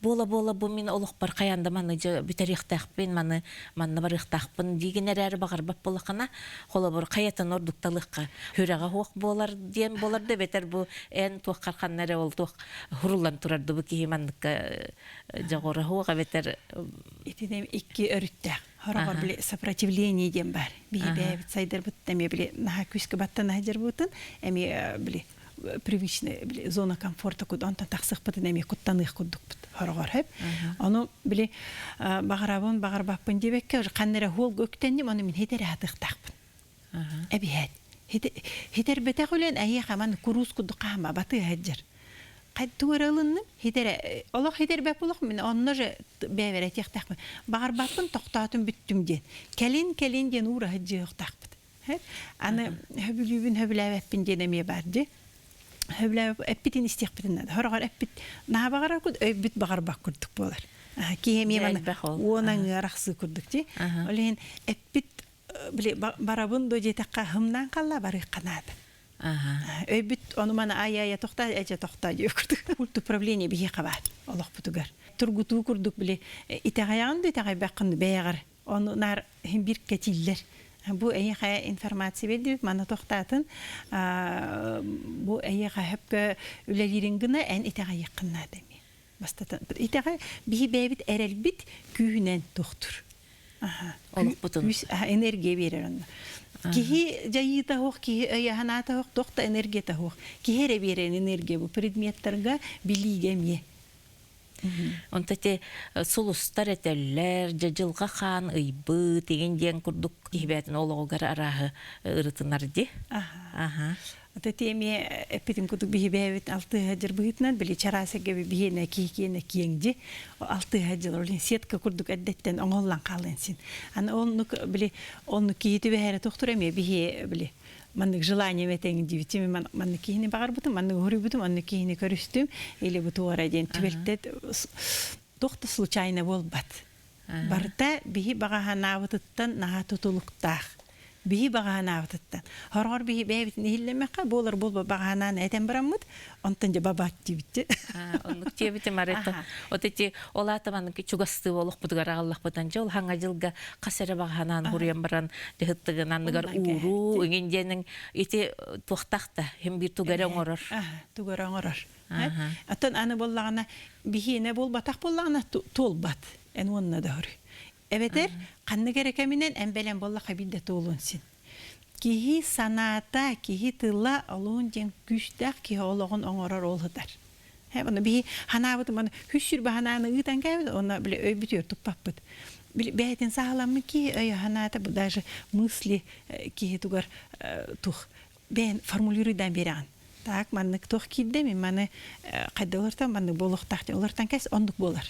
буола-буола бу мин олохпор хайаан да маны дьэ бүтэриэхтээхпин, маны манна барыахтаахпын диигин эрээри баҕарбат буоллаххына, холобур, хайатын ордук талыахха сүрэҕэ суох буолар диэн буолар да эбэтэр бу эн туоххар ханна эрэ ол туох хуруллан турар бу киһи манныкка дьоҕура суох эбэтэр Итинэн икки өрүттээх. Хороҕор били сопротивление диэн баар. Биһи бэйэбит сайдарбыт эмиэ били наһаа күүскэ баттана сылдьарбытын эмиэ били привычный били зона комфорта куд онтон тахсыахпытын эмиэ куттаныах курдукпут хороҕор хөп. Ону били баҕарабын баҕарбаппын диэбэккэ ханна эрэ хуолга үктэнним ону мин хитэрэ хатыахтаахпын. Эбиһээт. Хитэрбэтэх үлэн эйиэхэ ман куруус курдук хаама батыа сылдьар. Тугу эрэ ылынным, хитэрэ олох хитэрбэт олох мин онно же бэйэбэр этиэхтээхпин. Баҕарбаппын тохтоотум бүттүм диэн. Кэлин кэлин диэн уура сылдьыахтаахпыт. Аны хөбүлүүбүн хөбүлээбэппин диэн эмиэ баар дии. Хөбүлээбэп эппитин истиэхпитин наада. Хороҕор эппит наһаа баҕарар курдук, өйбүт баҕарбат курдук буолар. Киһи эмиэ маны уон аҥыар ахсыы курдук дии. Ол иһин эппит били барабын дуо диэтэххэ хымнаан халла барыахха наада. Өйбүт ону маны ай-ай тохтоо эдьэ тохтоо диэ курдук. Культ управление биһиэхэ баар олохпутугар. Тургутуу курдук били итэҕэйэҕин да итэҕэйбэххин бэйэҕэр ону наар иһин бир кэтииллэр. Бу эйиэхэ информация биэрдибит, манна тохтоотун бу эйиэхэ хөпкө үлэлиирин гына эн итэҕэйиэххин наада эмиэ. Бастатан итэҕэ биһи бэйэбит эрэлбит күүһүнэн тохтур. Олохпутун. Күүс энергия биэрэр онно. Киһи дьайыыта суох, киһи өйө-санаата суох, туох да энергията суох. Киһи эрэ биэрэр энергия бу предметтарга, билиигэ эмиэ. Онто ити сулустар этэллэр, дьэ дьылҕа хаан ыйбыт игин диэн курдук киһи бэйэтин олоҕугар арааһы ырытынар дии. Аха. Ата эмиэ эппитим курдук биһи бэйэбит алтыһа дьыр быһыытынан били чараас эгэби биһиэнэ киһи киэҥ дьи алтыһа дьыл ол сетка курдук эрдэттэн оҥоһуллан хаалыан син. Аны оннук били оннук киһи түбэһэрэ тохтур эмиэ биһи били маннык желание этэҥ дибитим маннык киһини баҕарбытым маннык уһуруйбутум маннык киһини көрүстүм или бу туора диэн түбэлтэ туох да случайно буолбат. Барыта биһи баҕаһанаабытыттан наһаа тутулуктаах. Биһи баҕаһанаабытыттан. Хороҕор биһи бэйэбитин иһиллэмэххэ буолар буолба баҕаһанаан этэн бараммыт, онтон дьэ бабаат диэбитти. Оннук диэбитим арыта. Вот эти ол аата маннык чугастыы олохпутугар аҕаллахпытан дьэ ол хаҥа дьылга хас эрэ баҕаһанаан хуруйан баран дьыһыттыгын анныгар ууруу иҥин диэнин ити туохтах да хим биир тугу эрэ оҥорор. Тугу эрэ оҥорор. Оттон аны буоллаҕына биһиэнэ буолбатах буоллаҕына туолбат. Эн уонна да хоруй. Эбэтэр ханнык эрэ кэминэн эн бэлэм буоллахха биирдэ туолуон син. Киһи санаата, киһи тыла олуһун диэн күүстээх киһи олоҕун оҥорор ол сытар. Оны биһи ханаабытым аны хүс сүрбэ ханааны ыытан кээбит, онно били өйбүтүгэр туппаппыт. Били бэйэтин саҕаламмыт киһи өйө ханаата бу даже мысли киһи тугар тух бэйэн формулируйдаан биэрэҕин. Так маннык туох киирдэ мин маны хайда олортон маннык буолуохтаах диэн олортон кэс оннук буолар.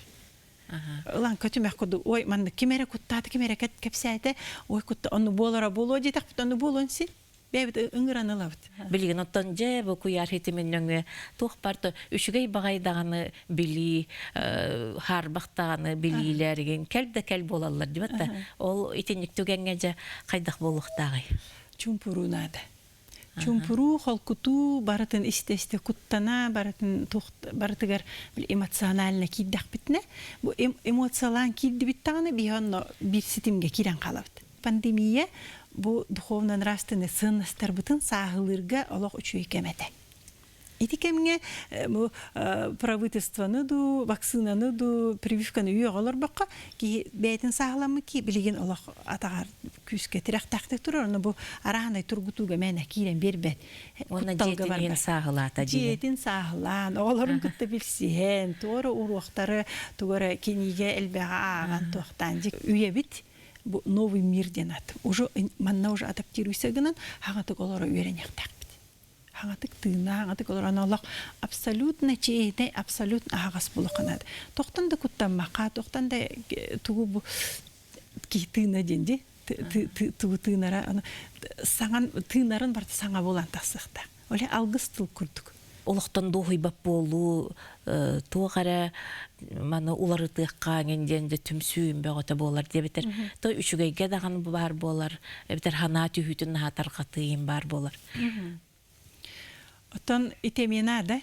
Ылан көтүмэх курдук ой маннык ким эрэ куттаата ким эрэ кэпсээтэ ой кутта онну буолара буолуо диэтэхпит онну буолуон син бэйэбит ыҥыран ылабыт. Билигин оттон дьэ бу куйаар хитимин нөҥүө туох барыта үчүгэй баҕай даҕаны билии хаарбах даҕаны билиилэригин кэл да кэл буолаллар дибэт да ол итинник түгэҥҥэ дьэ хайдах буолуохтааҕый? Чуумпуруу наада. Чуумпуруу, холкутуу барытын истэ-истэ куттана, барытын барытыгар эмоционально киирдэхпитинэ, бу эмоциялаан киирдибит даҕаны биһи онно биир ситимгэ киирэн хаалабыт. Пандемия бу духовно-нравственный сыаннастарбытын сааһылыырга олох үчүгэй кэм этэ. Ити кэмҥэ бу правительствоны дуу, вакцинаны дуу, прививканы үйэҕэ олорбокко, киһи бэйэтин сааһыламмыт киһи билигин олох атаҕар күүскэ тирэхтээхтик турар, ону бу арааһынай тургутууга мээнэ киирэн биэрбэт. Уонна дьиэтин иһин сааһылаата диэн. Дьиэтин сааһылаан, оҕолорун кытта билсиһэн, туора уруоктары, тугу эрэ кинигэ элбэҕи ааҕан туохтаан үйэбит бу новый мир диэн ат. Уже манна уже адаптируйся гынан хаҥатык олоро үөрэниэхтээхпит. Хаҥатык тыыннаах, хаҥатык олорон олох абсолютно чиэһинэй, абсолютно аһаҕас булухханаат. Тохтон да куттаммакка, тохтон да тугу бу киһи тыына диэн дии тугу тыынара саҥан тыынарын барыта саҥа буолан тахсыахтаах. Ол алгыс тыл курдук. Олохтон дуоһуйбат буолуу туох эрэ маны уларытыахха эҥин диэн дьэ түмсүү бөҕөтө буолар диэбитэр то үчүгэйгэ даҕаны баар буолар эбэтэр санаа түһүүтүн наһаа тарҕатыы баар буолар. Оттон ити эмиэ наада.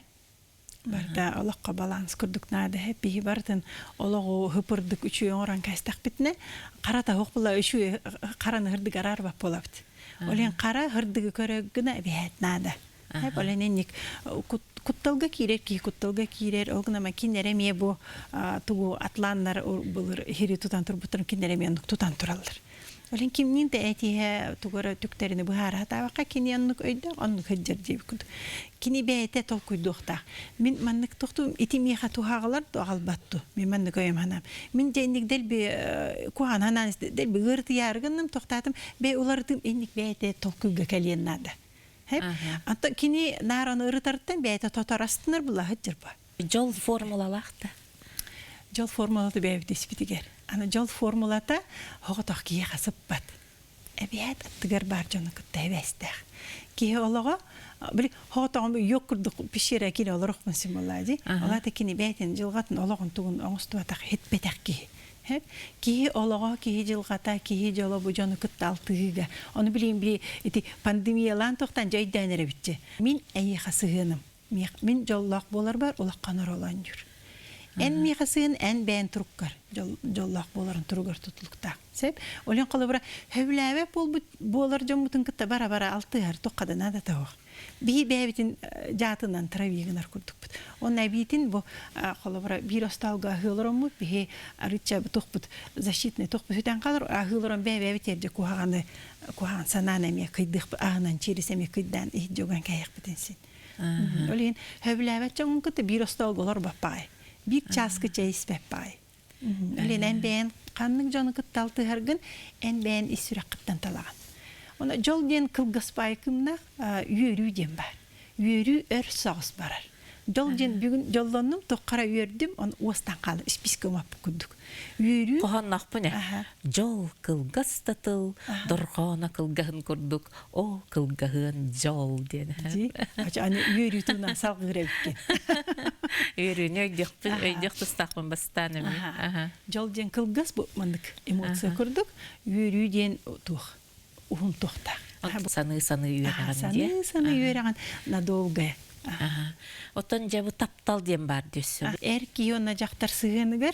Барыта олоххо баланс курдук наада. Биһи барытын олоҕу хыпырдык үчүгэй оҥорон кээстэхпитинэ, хара таһуох була үчүгэй хараны хырдык араарбат буолабыт. Ол иһин хара хырдыгы көрө гына эбиһээт наада. Ол инник кутталга киирэр киһи кутталга киирэр, ол гынан кинилэр эмиэ бу тугу атланнар былыр хири тутан турбуттарын кинилэр эмиэ оннук тутан тураллар. Олен кимниин да этиһэ тугу эрэ түктэрини быһаара сатаабакка кини оннук өйдөөх, оннук сылдьар диэбит курдук. Кини бэйэтэ толкуйдуохтаах. Мин маннык тохтуум ити миэхэ туһаҕалар ду аҕалбат ду. Мин маннык өйөм санаам. Мин дьэ инник дэлби куһаҕан санаан дэлби ыарытыйаары гынным тохтоотум бэйэ уларытыым инник бэйэтэ толкуйга кэлиэн наада. Антон кини наар ону ырытарыттан бэйэтэ тотор астынар булаһыт дьырба. Дьол формулалаах да. Дьол формулата бэйэбит испитигэр. Аны дьол формулата оҕотох киһиэхэ сыппат. Эбиэт аттыгар баар дьону кытта эбээстээх. Киһи олоҕо, били хоҕотоҕум йок курдук пещера кини олорохпун символлаа дии. Олата кини бэйэтин дьылҕатын олоҕун тугун оҥостубатах, хитпэтэх киһи. Киһи олоҕо, киһи дьылҕата, киһи дьоло бу дьону кытта алтыһыыга. Ону билигин били ити пандемиялаан тохтон дьэ өйдөөн эрэбитчи. Мин эйиэхэ сыһыаным. Мин дьоллоох буоларбар улахан оруолу оонньуур. Эн миэхэ сыһыан эн бэйэн туруккар дьоллоох буоларын туругар тутулуктаах. Сөп? Олен холобура, сөбүлээбэт буолбут буолар дьоммутун кытта бара-бара алтыһар туохха да наадата суох. Биһи бэйэбитин дьаатынан травии гынар курдукпут. Онно эбиитин бу холобура биир остуолга аһыы олороммут биһи арычча тухпут защитный тухпут сүтэн хаалар аһыы олорон бэйэ-бэйэбит эрдэ куһаҕаны куһаҕан санаан эмиэ кыйдыахпыт аһынан чирис эмиэ кыйдаан иһит дьоган кээһиэхпитин син. Ол иһин сөбүлээбэт дьоҥҥун кытта биир остуолга олорбоппаҕай. Биир чааскы чэй испэппаҕай. Олен эн бэйэн ханнык дьону кытта алтыһаргын эн бэйэн ис сүрэххиттэн талаҕын. Оны дьол диэн кылгас баайкымнаах үөрүү диэн баар. Үөрүү өр соҕус барар. Дьол диэн бүгүн дьоллоннум, туххара үөрдүм, он уостан хаалым, испискэ умаппыт курдук. Үөрүү Хоһоонноохпун ээ. Дьол кылгас да тыл, дорҕооно кылгаһын курдук, О, кылгаһыан дьол диэн. Дии. Аны үөрүү туһунан салгыыр эбиккин. Үөрүүнү өйдүөхпүн, өйдүөх тустаахпын бастаан эмиэ. Дьол диэн кылгас бу маннык эмоция курдук. Үөрүү диэн туох уһун туохтаах. Саныы-саныы үөрэҕин диэ. Саныы-саныы үөрэҕин надолго. Оттон дьэ бу таптал диэн баар дөссө. Эр киһи уонна дьахтар сыһыаныгар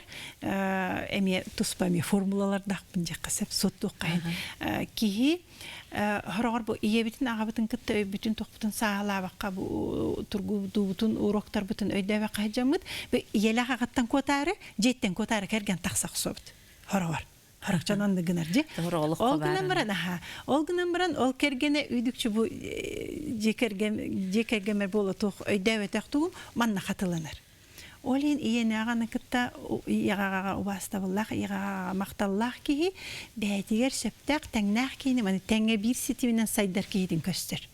эмиэ туспа эмиэ формулалардаахпын диэххэ сөп суоттуохха иһин. Киһи Хороҕор бу ийэбитин аҕабытын кытта өйбүтүн тохпутун сааһылаабакка бу тургутуубутун уроктарбытын өйдөөбөккө сылдьаммыт бу ийэлээх аҕаттан куотаары дьиэттэн куотаары кэргэн тахса охсобут хороҕор хорохчон оннук гынар дьи ол гынан баран аха ол гынан баран ол кэргэнэ үйдүкчү бу дьиэ кэргэн дьиэ кэргэммэр буола туох өйдөөбөтөх тугум манна хатыланар Ол иһин ийэнээҕини кытта ийэҕэҕэ убаастабыллаах, ийэҕэҕэ махталлаах киһи бэйэтигэр сөптөөх, тэҥнээх киһини маны тэҥҥэ биир ситиминэн сайдар киһитин көстөр.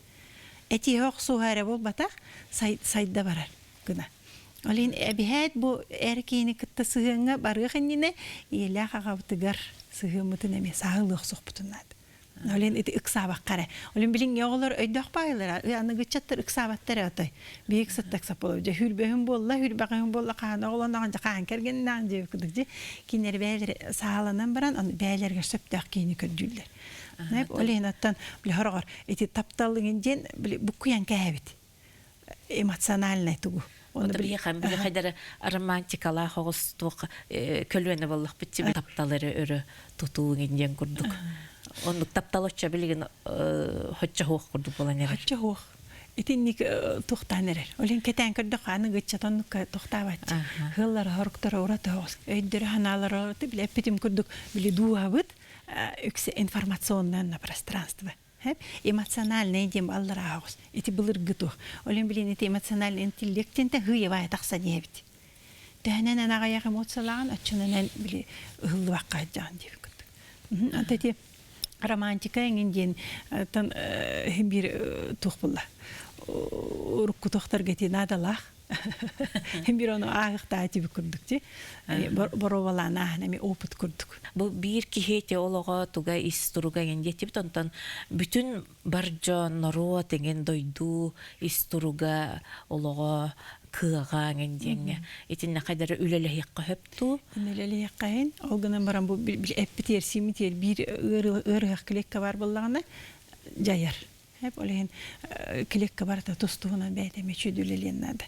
Этиһэ охсуһа эрэ буолбатах, сайда барар гына. Ол иһин эбиһээт бу эр киһини кытта сыһыаҥҥа барыах иннинэ ийэлээх аҕабытыгар сыһыаммытын эмиэ сааһылыы охсуохпутун наада. Олен ити ыксаабакка эрэ. Олен билиҥҥи оҕолор өйдөөх баайылара, аныгы ыччаттар ыксаабаттар эрэ отой. Биһиги ыксатта ыксаппылар. Дьэ хүрбөһүн буолла, хүрбэҕиһин буолла, хаана оҕолоноҕун дьэ хаан кэргэннээҕин дьэ кудук дьэ кинилэр бэйэлэрэ сааланан баран аны бэйэлэригэр сөптөөх киһини көрдүүллэр. Ол иһин оттон били хороҕор ити тапталыгын диэн били буккуйан кээбит эмоциональнай тугу. Оны билиэхэм били хайдары романтикалаах оҕус туох көлүөнэ буоллахпыт чи таптал эрэ өрө тутуу диэн курдук. Оннук таптал оччо билигин хоччо хуох курдук буолан эрэр. Хоччо хуох. Итинник туохтаан эрэр. Олин кэтээн көрдөх аны гыччатоннукка тохтаабатчы. Хыллар хоруктара ураты оҕус. Өйдөрө ханаалара били эппитим курдук били дууһабыт үксэ информационное пространство. Эмоциональный диэн аллараа оҕус. Ити былыргы туох. Олен билин ити эмоциональный интеллект диэнтэн хыйабай тахса диэбит. Төһөнөн эн аҕыйах эмоциялааҕын оччонон эн били ыһыллыбакка сылдьаҕын диэбит курдук. Ата ити романтика эҥин диэн тан биир туох булла. Урукку тохторго ити наадалаах. Бир ону ааһыктаа тиби курдук ти. Боруобалаан ааһан эми опыт курдук. Бу биир киһи ити олоҕо туга ис туруга эҥин диэтибит онтон бүтүн бар дьон норуот эҥин дойду ис туруга олоҕо кыаҕа эҥин диэҥҥэ итиннэ хайдары үлэлэһиэххэ сөп дуу? Үлэлэһиэххэ иһин ол гынан баран бу эппитиэр сиимитиэр биир ыарыһах клетка бар буоллаҕына дьайар. Ол иһин клетка барыта тус туһунан бэйэтэ мүчү үлэлиэн наада.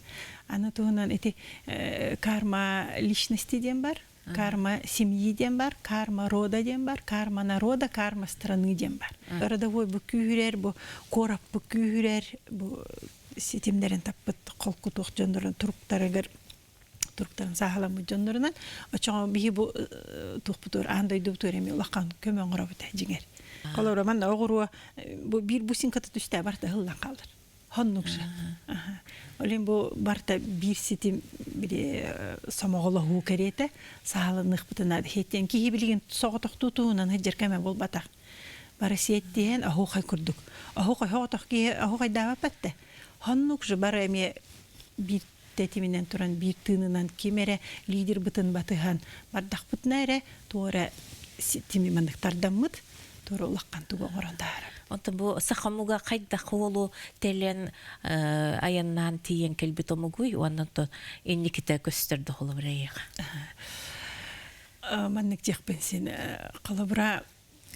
Аны туһунан ити карма личности диэн бар, карма семьи диэн бар, карма рода диэн бар, карма народа, карма страны диэн бар. Родовой бу күүһүрэр, бу куорап бу күүһүрэр, бу ситимнэрин таппыт холкутуох дьоннорун туруктарыгар туруктарын сааһыламмыт дьоннорунан очоҕо биһи бу туохпутугар аан дойдубутугар эмиэ улахан көмө оҥоробут дьиҥэр. Холобура манна оҕуруо бу биир бусинката түстээ барыта ыһыллан хаалар. Хоннук же. Олен бу барта биир ситим били сомоҕолоһуу кэриэтэ сааланыахпытына хеттен киһи билигин соҕотохтуу туһунан сылдьар кэмэ буолбатах. Бары сиэттиһэн оһуохай курдук. Оһуохай соҕотох киһи оһуохайдаабаппат да. Хоннук же бары эмиэ биир тэтиминэн туран биир тыынынан ким эрэ лидербытын батыһан бардахпытына эрэ туора тими маннык тардаммыт туора улахан тугу оҥорон таһаарабыт. Онтон бу саха омуга хайдах уолу тэлэн айаннаан тиийэн кэлбит омугуй уонна инникитэ көстөр да холобура эйиэхэ? Маннык диэхпин син холобура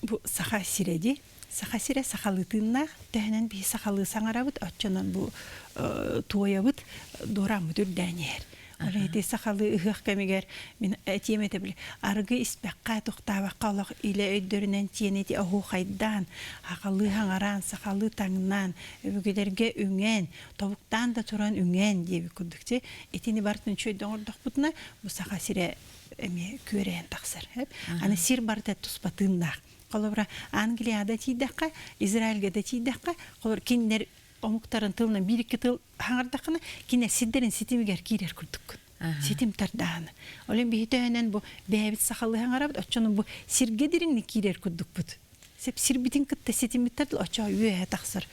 бу саха сирэ дии. Саха сирэ сахалыы тыыннаах, төһөнөн биһи сахалыы саҥарабыт, оччонон бу туойабыт, дуорааммыт үрдээн иһэр. Ол ити сахалыы ыһыах кэмигэр мин этиэм этэ били арыгы испэххэ тохтообокко олох илэ өйдөрүнэн тиэн ити оһуохайдаан, сахалыы хаҥараан, сахалыы таҥнаан, өбүгэлэргэ үҥэн, тобуктаан да туран үҥэн диэбит курдук чи итини барытын үчүгэйдик оҥордохпутуна бу саха сирэ эмиэ күөрэйэн тахсар. Аны сир барыта туспа тыыннаах. Холобура, Англияда тиийдэххэ, Израильга да тиийдэххэ, холобура, кинилэр омуктарын тылынан биир-икки тыл хаҥардаххына, кинилэр сирдэрин ситимигэр киирэр курдуккун. Ситим тардааны. Ол иһин биһи төһөнөн бу бэйэбит сахалыы хаҥарабыт, оччону бу сиргэ дириҥник киирэр курдукпут. Сеп сирбитин кытта ситиммиттэр оччо үөһэ тахсар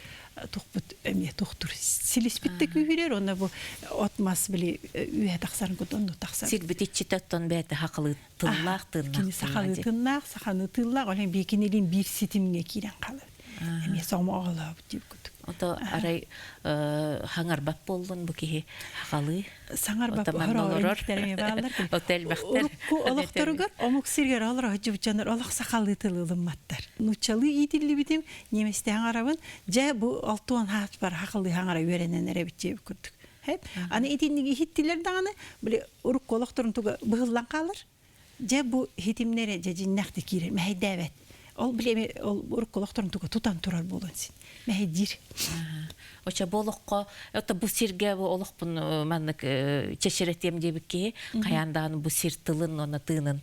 тухпут эмиэ тухтур силиспит да күүһүрэр онно бу от мас били үөһэ тахсарын курдук онно тахсар. Сирбит иччитэ оттон бэйэтэ сахалыы тыллаах тыыннаах. Кини сахалыы тыыннаах, саханы тыыллаах, ол биикинилин биир ситимҥэ киирэн хаалабыт. Эмиэ сомоҕолообут диир курдук. Ото арай хаҥарбат буоллун бу киһи сахалыы. Саҥарбат олорор. Ото элбэхтэр. Урукку олохторугар омук сиригэр олоро сылдьыбыт олох сахалыы тылы ылымматтар. Нууччалыы иитиллибитим, немецтээн арабын, дьэ бу алтуон хаатпар сахалыы хаҥара үөрэнэн эрэбит диэбит курдук. Аны итинниги иһиттилэр даҕаны, били урукку олохторун туга быһыллан хаалар. Дьэ бу хитимнэрэ дьэ дьиннэхти киирэр мэһэйдээбэт. Ол били ол урукку олохторун туга тутан турар буолуон син. Мэһэйдиир. Оча бу олоххо это бу сиргэ бу олохпун маннык чэчирэтиэм диэбит киһи хайаан даҕаны бу сир тылын уонна тыынын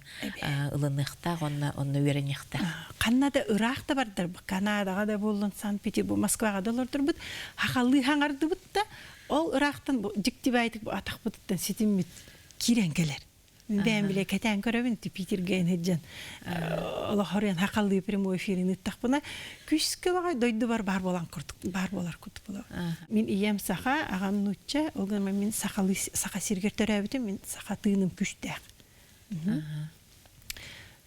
ылыныахтаах уонна онно үөрэниэхтээх. Ханна да ыраах да бардар Канадаҕа да буоллун Санкт-Петербург Москваҕа да олордорбут хахалыы хаҥардыбыт да ол ыраахтан бу дьиктибээтик бу атахпытыттан ситиммит киирэн кэлэр. Бэйэм билэ кэтээн көрөбүн Питергэ сылдьан олохоруйан хахалыы прямой эфирин ыттахпына күскэ баҕай дойдубар баар буолан курдук баар буолар курдук буолар. Мин ийэм саха, аҕам нуучча, ол гынан мин сахалыы саха сиригэр төрөөбүтүм, мин саха тыыным күүстээх.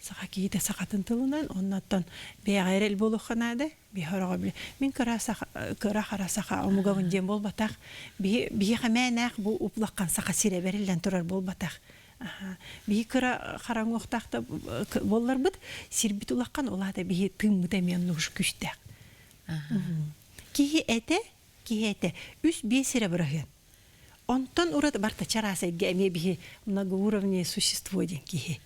Саха киһитэ сахатын тылынан, оннуттан бэйэҕэ эрэл буолуохха наада. Биһи биле мин кыра саха кыра хара саха омугабын диэн буолбатах. Биһи биһиэхэ мээнээх бу уплаххан саха сирэ бэриллэн турар буолбатах. Биһи кыра хараҥуохтаах да буолларбыт, сирбит улахан улаата биһи тыыммыт эмиэ оннук күүстээх. Киһи этэ, киһи этэ үс биэс эрэ быраһыан. Онтон урат барта чараас эйгэ эмиэ биһи многоуровневое существо диэн киһи.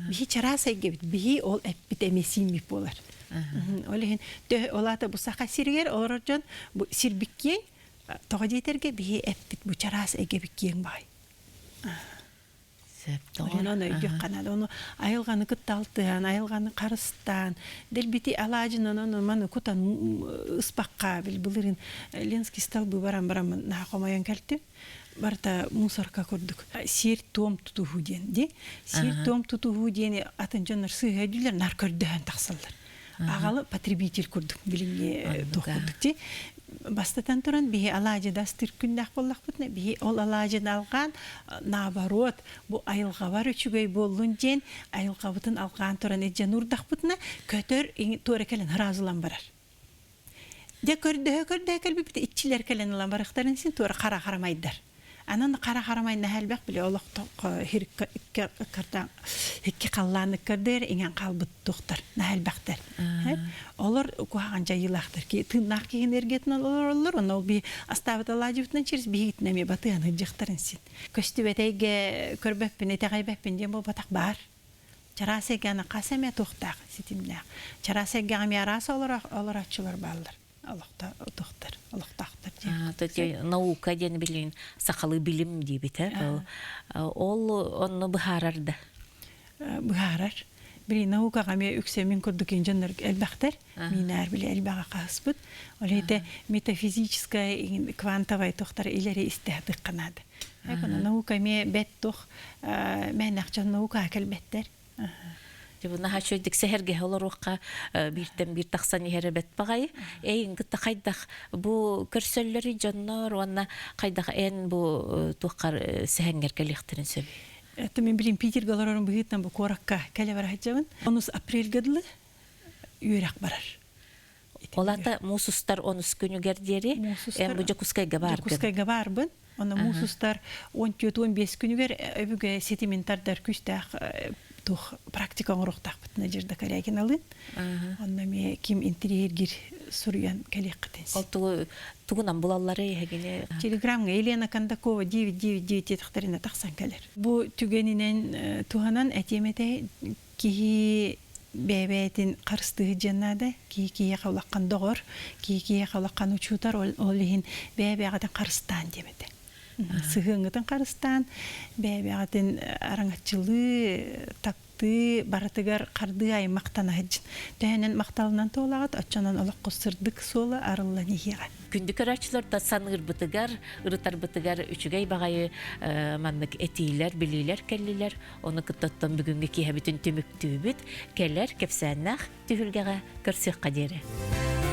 Биһи чараас эйгэбит, биһи ол эппит эмиэ сииммит буолар. Ол иһин ол аата бу саха сиригэр олорор дьон бу сирбит киэҥ, тоҕо диэтэргэ биһи эппит бу чараас эйгэбит киэҥ баай. Онон өйдүөххэ наада. Ону айылҕаны кытта алтыһан, айылҕаны харыстаан, дэлбити алаадьынан ону маны кутан ыспакка бил былырыын Ленский столбы баран бараммын наһаа хомойон кэлтим. Барыта мусорка курдук. Сиэр-туом тутуһуу диэн дии. Сиэр-туом тутуһуу диэни атын дьоннор сыыһа өйдүүллэр, нар көрдөһөн тахсаллар. Аҕалы потребитель курдук билиҥҥи туох курдук дии. Бастатан туран биһи алаадьыда астыыр күннээх буоллахпытына, биһи ол алаадьыны алҕаан, наоборот, бу айылҕабар үчүгэй буоллун диэн айылҕабытын алҕаан туран илдьэн уурдахпытына, көтөр туора кэлэн ыраазылан барар. Дьэ көрдөһө-көрдөһө кэлбиппит иччилэр кэлэн ылан барыахтарын син туора хара харамайдар. Анан хара харамай наһаа элбэх били олохтоох икки халлаан ыккардыгар иҥэн хаалбыт туохтар наһаа элбэхтэр. Олор куһаҕан дьайыылаахтар. Тыыннаах киһи энергиятынан олороллор, онно ол би астаабыт алаадьыбытынан через биһигитин эмиэ батыһан сылдьыахтарын син. Көстүбэтэйгэ көрбөппүн, итэҕэйбэппин диэн буолбатах баар. Чараас эйгэни хас эмэ туохтаах ситимнээх. Чараас эйгэҕэ эмиэ араас олорооччулар бааллар. Олохтоохтор, олохтоохтор диэн. Наука диэн билин сахалыы билим диибит э. Ол онно быһаарар да. Быһаарар. Били наукаҕа эмиэ үксэ мин курдук дьоннор элбэхтэр. Минаар били элбэҕи хаһыспыт. Ол иһитэ метафизическая квантовая туохтар илэри истэһдыхха наада. Наука эмиэ бэт туох мээнэх дьон наукаҕа кэлбэттэр. Дьэ бу наһаа үчүгэйдик сэһэргэһэ олоруохха бииртэн биир тахсан иһэрэ бэт баҕайы. Эйин кытта хайдах бу көрсөллөрүй дьоннор уонна хайдах эн бу туоххар сэһэҥҥэр кэлиэхтэрин сөбүй? Это мен билим Питерге олорорум быһыытынан бу куоракка кэлэ бара сылдьабын. Онус апрельга дылы үөрэх барар. Ол ата муус устар онус күнүгэр диэри эн бу Дьокуускайга бааргын. Дьокуускайга баарбын. Онно муус устар 14-15 күнүгэр өбүгэ ситимин тардар күүстээх туох практика оҥоруохтаахпыт Надежда Корякиналыын. Онно эмиэ ким интириэһиргир суруйан кэлиэххитин Ол тугу тугунан булаллары эһигини? Телеграмҥа Елена Кондакова 999 диэтэхтэринэ тахсан кэлэр. Бу түгэнинэн туһанан этиэм этэ киһи бэйэ-бэйэтин харыстыыр диэн наада. Киһи киһиэхэ улахан доҕор, киһи киһиэхэ улахан учуутар, ол иһин бэйэ-бэйэҕитин харыстаан диэм этэ. Сыһыаҥҥытын харыстаан, бэйэ-бэйэҕитин араҥаччылыы, таптыы, барытыгар хардыы аймахтана сылдьын. Төһөнөн махталынан туолаҕыт, оччонон олоххо сырдык суола арыллан иһиэҕэ. Күндү көрөөччүлэр да саныырбытыгар, ырытарбытыгар үчүгэй баҕайы маннык этиилэр, билиилэр кэллилэр. Ону кытта оттон бүгүҥҥү киэһэбитин түмүктүүбүт. Кэлэр кэпсээннээх түһүлгэҕэ көрсүөххэ диэри.